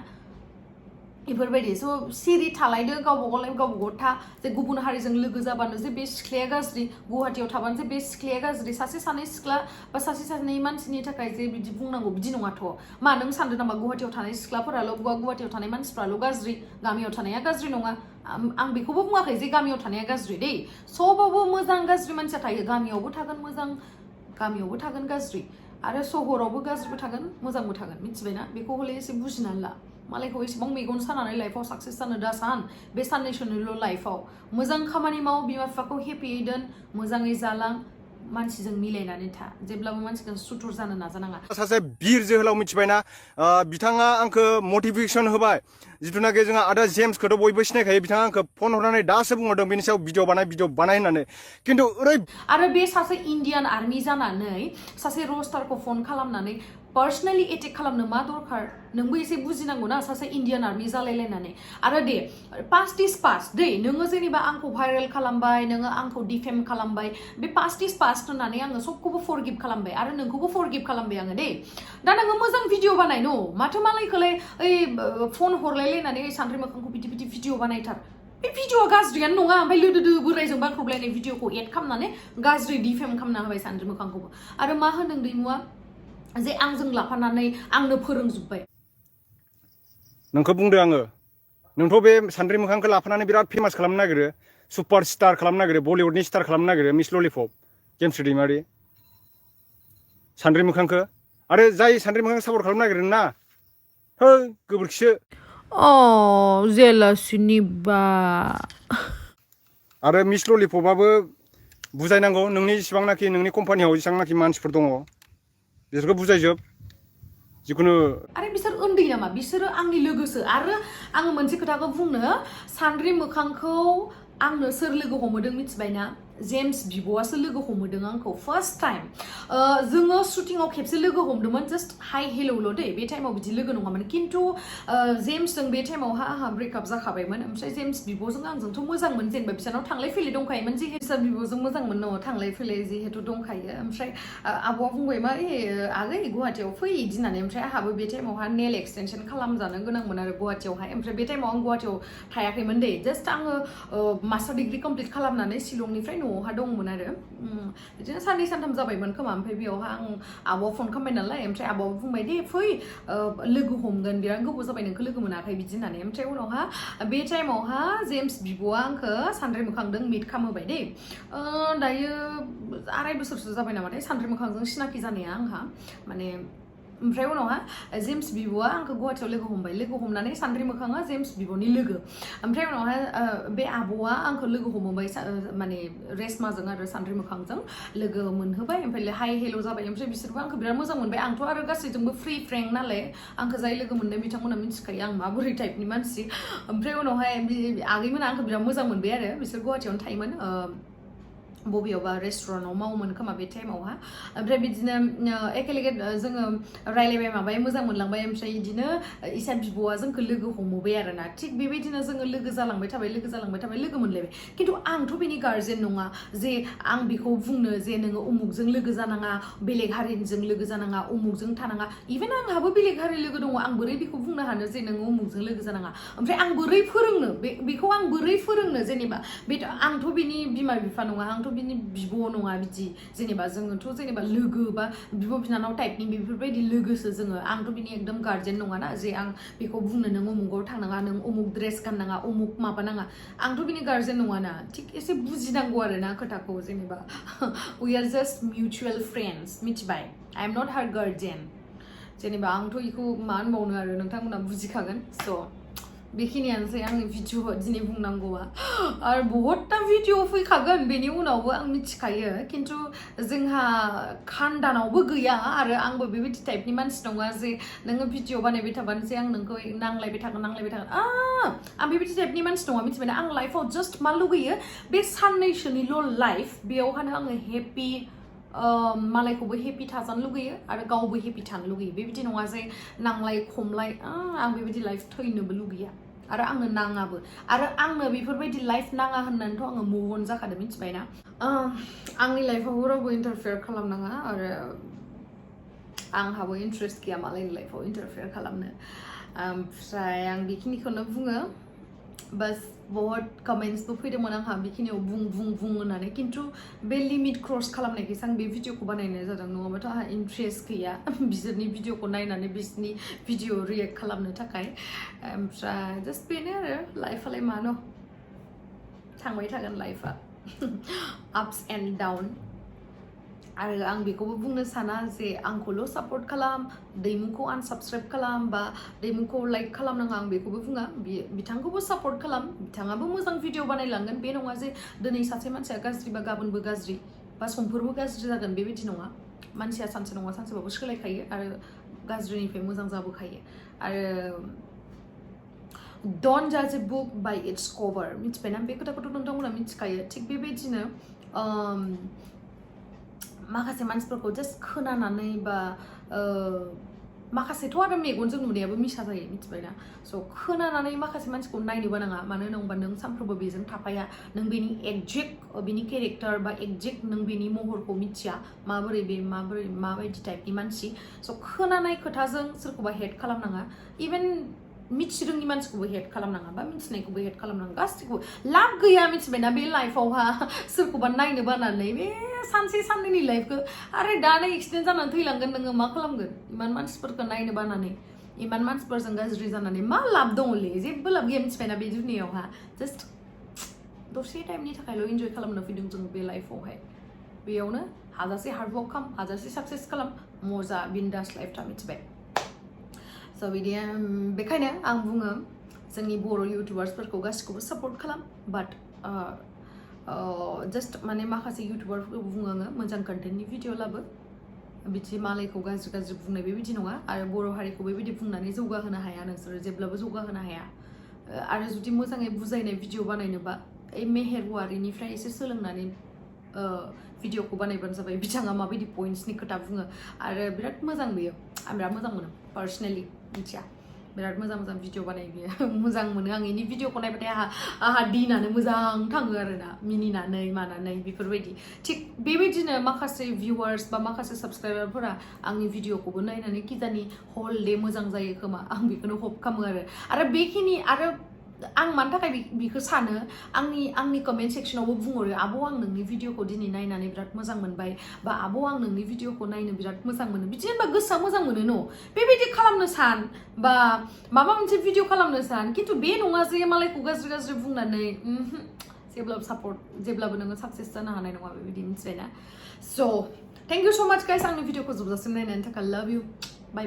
बेफोरबायदि स' सिरि थालायदो गावबागाव था जे गुबुन हारिजों लोगो जाबानो जे बे सिख्लाया गाज्रि गुवाहाटियाव थाबानो जे बे सिख्लाया गाज्रि सासे सानै सिख्ला बा सासे सानै मानसिनि थाखाय जे बिदि बुंनांगौ बिदि नङाथ' मा नों सानदों नामा गुवाहाटियाव थानाय सिख्लाफोराल' गुवाहाटियाव थानाय मानसिफ्राल' गाज्रि गामियाव थानाया गाज्रि नङा आं बेखौबो बुङाखै जे गामियाव थानाया गाज्रि दै सबावबो मोजां गाज्रि मानसिया थायो गामियावबो थागोन मोजां गामियावबो थागोन गाज्रि आरो सहरावबो गाज्रिबो थागोन मोजांबो थागोन मिथिबायना बेखौ हले एसे बुजिनानै ला मालायखौ एसेबां मेगन सानानै लाइफआव साक्सेस जानो दा सान बे साननैसोनिल' लाइफआव मोजां खामानि माव बिमा बिफाखौ हेपियै दोन मोजाङै जालां मानसिजों मिलायनानै था जेब्लाबो मानसिखौ सुथुर जानो नाजानाङा सासे बिर जोहोलाव मिथिबायना बिथाङा आंखौ मटिभेसन होबाय जिथुनाखि जोंहा आदा जेम्सखौथ' बयबो सिनायखायो बिथाङा आंखौ फन हरनानै दासो बुंहरदों बेनि सायाव भिडिअ बानाय होननानै खिन्थु आरो बे सासे इण्डियान आर्मि जानानै सासे रस्टारखौ फन खालामनानै पार्सनेलि एटेक खालामनो मा दरखार नोंबो एसे बुजिनांगौ ना सासे इण्डियान आर्मि जालायलायनानै आरो दे पास्ट इज पास्ट दै नोङो जेनेबा आंखौ भाइरेल खालामबाय नोङो आंखौ डिफेम खालामबाय बे पास्ट इज पास्ट होननानै आङो सबखौबो फरगिभ खालामबाय आरो नोंखौबो फरगिभ खालामबाय आङो दे दा नोङो मोजां भिडिअ बानाय न माथो मालायखौलाय फन हरलायलायनानै सानद्रि मोखांखौ बिदि भिडिअ बानायथार बे भिडिअआ गाज्रियानो नङा ओमफ्राय लोदोदो बोरायजों बाख्रबलायनाय भिडिअखौ एड खालामनानै गाज्रि डिफेम खालामना होबाय सानद्रि मोखांखौबो आरो मा होनदों दैमुआ जे आंजों लाफानानै आंनो फोरोंजोब्बाय नोंखौ बुंदो आङो नोंथ' बे सानद्रि मोखांखौ लाफानानै बिराद फेमास खालामनो नागिरो सुपार स्टार खालामनो नागिरो बलिउडनि स्टार खालामनो नागिरो मिस ललिपप गेमस्रि दैमारि सानद्रि मोखांखौ आरो जाय सानद्रि मोखांखौ सापर्ट खालामनो नागिरो ना हो गोबोरखिसो जेलासिनि बा आरो मिस ललिपपाबो बुजायनांगौ नोंनि जेसेबांनाखि नोंनि कम्पानियाव जेसेबांनाखि मानसिफोर दङ बिसोरखौ बुजायजोब जिखुनु आरे बिसोर उन्दै नामा बिसोरो आंनि लोगोसो आरो आङो मोनसे खोथाखौ बुंनो सानद्रि मोखांखौ आंनो सोर लोगो हमहोदों मिथिबायना जेम्स बिब'आसो लोगो हमहोदों आंखौ फार्स्ट टाइम जोङो शुटिंआव खेबसे लोगो हमदोंमोन जास्ट हाय हेलौल' दै बे टाइमाव बिदि लोगो नङामोन खिन्थु जेम्सजों बे टाइमावहा आंहा ब्रेकआप जाखाबायमोन ओमफ्राय जेम्स बिब'जों आंजोंथ' मोजांमोन जेनेबा बिसोरनाव थांलाय फैलाय दंखायोमोन जिहेतु सार बिब'जों मोजांमोन न थांलाय फैलाय जिहेतु दंखायो ओमफ्राय आब'आ बुंबाय मा आगै गुवाहाटियाव फै इदि होननानै ओमफ्राय आंहाबो बे टाइमावहा नेल एक्सटेनसन खालामजानो गोनांमोन आरो गुवाहाटियावहाय ओमफ्राय बे टाइमाव आं गुवाहाटियाव थायाखैमोन दै जास्ट आङो मास्टार डिग्रि कमप्लिट खालामनानै शिलंनिफ्राय न'आवहा दंमोन आरो बिदिनो साननै सानथाम जाबायमोन खोमा ओमफ्राय बेयावहा आं आब'आ फन खालामबाय नालाय ओमफ्राय आब'आ बुंबाय दे फै लोगो हमगोन बिराद गोबाव जाबाय नोंखौ लोगो मोनाखै बिदि होननानै ओमफ्राय उनावहा बे टाइमावहा जेम्स बिब'आ आंखौ सानद्रि मोखांदों मिट खालामहोबाय दे दायो 2.5 बोसोरसो जाबाय नामाथाय सानद्रि मोखांजों सिनाखि जानाया आंहा माने ओमफ्राय उनावहा जेम्स बिब'आ आंखौ गुवाहाटियाव लोगो हमबाय लोगो हमनानै सानद्रि मोखाङा जेम्स बिब'नि लोगो ओमफ्राय उनावहाय बे आब'आ आंखौ लोगो हमबाय माने रेसमाजों आरो सानद्रि मोखांजों लोगो मोनहोबाय ओमफ्राय हाय हेल' जाबाय ओमफ्राय बिसोरबो आंखौ बिराद मोजां मोनबाय आंथ' आरो गासैजोंबो फ्रि फ्रेंक नालाय आंखौ जाय लोगो मोनदों बिथांमोना मिथिखायो आं माबोरै टाइपनि मानसि ओमफ्राय उनावहाय आगैमोना आंखौ बिराद मोजां मोनबाय आरो बिसोर गुवाहाटियावनो थायोमोन बबेयावबा रेस्टुरेन्टआव मावोमोन खोमा बे टाइमावहा ओमफ्राय बिदिनो एखेलेगे जोङो रायलायबाय माबाय मोजां मोनलांबाय ओमफ्राय बिदिनो इसा बिब'आ जोंखौ लोगो हमबाय आरोना थिग बेबायदिनो जोङो लोगो जालांबाय थाबाय लोगो मोनलायबाय खिन्थु आंथ' बेनि गार्जेन नङा जे आं बेखौ बुंनो जे नोङो उमुकजों लोगो जानाङा बेलेग हारिजों लोगो जानाङा उमुकजों थानाङा इभेन आंहाबो बेलेग हारि लोगो दङ आं बोरै बेखौ बुंनो हानो जे नोङो उमुकजों लोगो जानाङा ओमफ्राय आं बोरै फोरोंनो बेखौ आं बोरै फोरोंनो जेनेबा बे आंथ' बिनि बिमा बिफा नङा आंथ' बिनि बिब' नङा बिदि जेनेबा जोङोथ' जेनेबा लोगो बा बिब' बिनानाव टाइपनि बेफोरबायदि लोगोसो जोङो आंथ' बिनि एकदम गार्जेन नङाना जे आं बेखौ बुंनो नों उमुकाव थांनाङा नों उमुक ड्रेस गाननाङा उमुक माबानाङा आंथ' बिनि गार्जेन नङाना थिग एसे बुजिनांगौ आरो ना खोथाखौ जेनेबा we are just mutual friends मिथिबाय आइ एम नट हार गार्जेन जेनेबा आंथ' बेखौ मा होनबावनो आरो नोंथांमोना बुजिखागोन स' बेखिनियानोसै आंनि भिडिअ दिनै बुंनांगौआ आरो बहुतटा भिडिअ फैखागोन बेनि उनावबो आं मिथिखायो खिन्थु जोंहा खानदानावबो गैया आरो आंबो बेबायदि टाइपनि मानसि नङा जे नोङो भिडिअ बानायबाय थाबानो जे आं नोंखौ नांलायबाय थागोन आं बेबायदि टाइपनि मानसि नङा मिथिबायना आं लाइफआव जास्ट मा लुगैयो बे साननैसोनिल' लाइफ बेयावहानो आङो हेपि मालायखौबो हेपि थाजानो लुगैयो आरो गावबो हेपि थानो लुगैयो बेबायदि नङा जे नांलाय खमलाय आं बेबायदि लाइफ थैनोबो लुगैया आरो आंनो नाङाबो आरो आंनो बेफोरबायदि लाइफ नाङा होननानैथ' आङो मुभ अन जाखादों मिथिबायना आंनि लाइफआवबो रावबो इन्टारफेयार खालामनाङा आरो आंहाबो इन्ट्रेस्ट गैया मालायनि लाइफआव इन्टारफेयार खालामनो ओमफ्राय आं बेखिनिखौनो बुङो बास बहुत कमेन्ट्सबो फैदोंमोन आंहा बेखिनियाव बुं होननानै खिन्थु बे लिमिट क्रस खालामनायखायसो आं बे भिडिअखौ बानायनाय जादों नङाबाथ' आंहा इन्ट्रेस्ट गैया बिसोरनि भिडिअखौ नायनानै बिसोरनि भिडिअ रियेक्ट खालामनो थाखाय ओमफ्राय जास्ट बेनो आरो लाइफआलाय मानो थांबाय थागोन लाइफआ आपस एन्ड डाउन आरो आं बेखौबो बुंनो साना जे आंखौल' सापर्ट खालाम दैमुखौ आनसाबस्क्राइब खालाम बा दैमुखौ लाइक खालामनाङा आं बेखौबो बुङा बिथांखौबो सापर्ट खालाम बिथाङाबो मोजां भिडिअ बानायलांगोन बे नङा जे दिनै सासे मानसिया गाज्रि बा गाबोनबो गाज्रि बा समफोरबो गाज्रि जागोन बेबायदि नङा मानसिया सानसे नङा सानसेबाबो सोलायखायो आरो गाज्रिनिफ्राय मोजां जाबोखायो आरो डन्ट जाज ए बुक बाय इट्स कभार मिथिबायना बे खोथाखौथ' नोंथांमोना मिथिखायो थिग बेबायदिनो माखासे मानसिफोरखौ जास्ट खोनानानै बा माखासेथ' आरो मेगनजों नुनायाबो मिसा जायो मिथिबायना स' खोनानानै माखासे मानसिखौ नायनोबो नाङा मानो होनोबा नों सानफ्रोमबो बेजों थाफाया नों बेनि एक्जेक्ट बेनि केरेक्टार बा एक्जेक्ट नों बेनि महरखौ मिथिया माबायदि टाइपनि मानसि स' खोनानाय खोथाजों सोरखौबा हेट खालामनाङा इभेन मिथिरोङि मानसिखौबो हेट खालामनाङा बा मिथिनायखौबो हेट खालामनाङा गासिखौबो लाब गैया मिथिबायना बे लाइफआवहा सोरखौबा नायनो बानानै बे सानसे साननैनि लाइफखौ आरो दानो एक्सिडेन्ट जानानै थैलांगोन नोङो मा खालामगोन इमान मानसिफोरखौ नायनो बानानै इमान मानसिफोरजों गाज्रि जानानै मा लाब दङलै जेबो लाब गैया मिथिबायना बे दुनियावहा जास्ट दसे टाइमनि थाखायल' इन्जय खालामनो फैदों जों बे लाइफआवहाय बेयावनो हाजासे हार्डवर्क खालाम हाजासे साक्सेस खालाम मजा बिन्दास लाइफ था मिथिबाय स' बिदि बेखायनो आं बुङो जोंनि बर' इउटुबार्सफोरखौ गासिखौबो सापर्ट खालाम बाट जास्ट माने माखासे इउटुबारफोरखौ बुङो आङो मोजां कन्टेन्टनि भिडिअ लाबो बिदि मालायखौ गाज्रि बुंनाय बेबायदि नङा आरो बर' हारिखौ बेबायदि बुंनानै जौगाहोनो हाया नोंसोरो जेब्लाबो जौगाहोनो हाया आरो जुदि मोजाङै बुजायनाय भिडिअ बानायनोबा मेहेर वारिनिफ्राय एसे सोलोंनानै भिडिअखौ बानायबानो जाबाय बिथाङा माबायदि पइन्ट्सनि खोथा बुङो आरो बिराद मोजां बेयो आं बिराद मोजां मोनो पार्सनेलि मिथिया बिराद मोजां भिडिअ बानायो बियो मोजां मोनो आं इनि भिडिअखौ नायबाथाय आंहा दिनानो मोजां थाङो आरोना मिनिनानै मानानै बेफोरबायदि थिग बेबायदिनो माखासे भिउवार्स बा माखासे साबस्क्राइबारफोरा आंनि भिडिअखौबो नायनानै किजानि हल डे मोजां जायो खोमा आं बेखौनो हप खालामो आरो बेखिनि आरो आं मानि थाखाय बिखौ सानो आंनि कमेन्ट सेक्सनावबो बुंहरो आब' आं नोंनि भिडिअखौ दिनै नायनानै बिराद मोजां मोनबाय बा आब' आं नोंनि भिडिअखौ नायनो बिराद मोजां मोनो बिदि होनबा गोसोआ मोजां मोनो न' बेबायदि खालामनो सान बा माबा मोनसे भिडिअ खालामनो सान खिन्थु बे नङा जे मालायखौ गाज्रि बुंनानै जेब्लाबो सापर्ट जेब्लाबो नोङो साक्सेस जानो हानाय नङा बेबायदि मिथिबायना स' थेंक इउ स' माच गाइस आंनि भिडिअखौ जोबजासिम नायनायनि थाखाय लाभ इउ बाय बाय